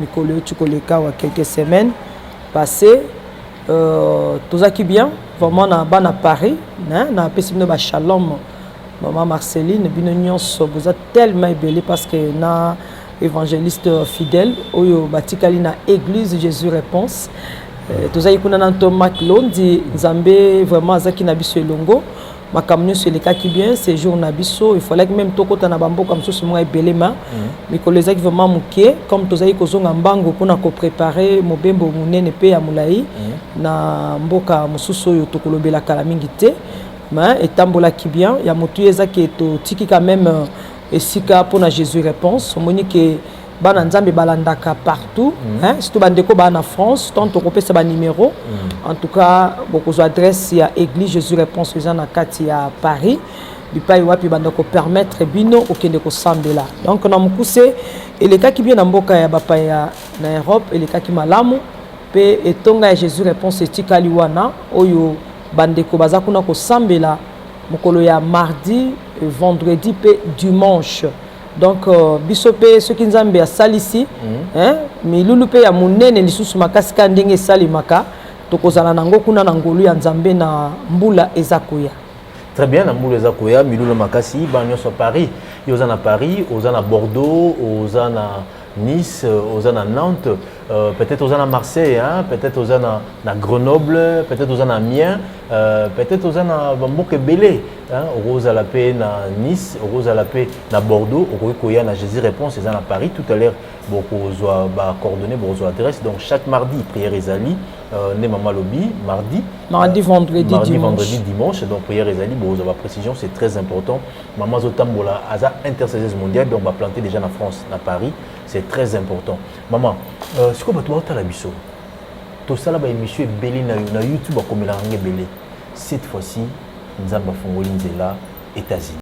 Mikolo euti koleka wa, quelques semaines passées, tozalaki bien vraiment na bana Paris. Napesi bino bashalom, mama Marceline, bino nyonso boza tellement ebele, parce que na évangéliste fidèle oyo batikali na église Jésus Réponse, tozalaki kuna na Ntomak Londi. Nzambe vraiment azalaki na biso elongo, makambo nyonso elekaki bien. Séjour na biso, il fallait même tokɔta na bamboka mosusu moko ebelema. Mikolo ezalaki vraiment moke, comme tozalaki kozonga mbango mpona kopréparer mobembo monene mpe ya molai na mboka mosusu oyo tokolobela kala mingi te. Mais etambolaki bien. Ya motu ezaki, totiki quand même esika mpona Jésus Réponse. Omoni ke bana Nzambe balandaka partout, hein, surtout bandeko baa na France. Tant tokopesa banuméro, en tout cas bokozwa adresse ya église Jésus Réponse, eza na kati ya Paris, bipai wapi banda kopermettre bino okende kosambela. Donc na mokuse, elekaki bien na mboka ya bapaya na Europe, elekaki malamu. Mpe etonga ya Jésus Réponse etikali wana, oyo bandeko baza kuna kosambela mokolo ya mardi, vendredi mpe dimanche. Donc biso mpe, soki Nzambe asalisi, hein, milulu mpe ya monene lisusu makasi kaka ndenge esalemaka, tokozala nango kuna na ngolu ya Nzambe na mbula eza koya. Très bien, na mbula eza koya, milulu makasi. Bana nyonso ya Paris, yo oza na Paris, oza na Bordeaux, oza na Nice, oza na Nantes, peut-être oza na Marseille, hein, peut-être oza na Grenoble, peut-être oza na Amiens, peut-être oza na bamboka ebele, hein, okozala mpe na Nice, okozala mpe na Bordeaux, okoki koya na Jésus Réponse, eza na Paris. Tout à l'heure bokozwa bacoordonnées, bokozwa adresse. Donc chaque mardi, prière ezali, nde mama lobi, mardi, mardi, vendredi, mardi, dimanche. Vendredi, dimanche. Donc prière ezali, bokozwa baprécision, c'est très important. Mama azotambola, aza intercesseuse mondiale, donc baplanté déjà na France, na Paris, c'est très important. Mama, sikoyo bato baotala biso, tosala baémission ebele na yo na YouTube, bakomelaka ngo ebele. Cette fois-ci, Nzambe afongoli nzela États-Unis.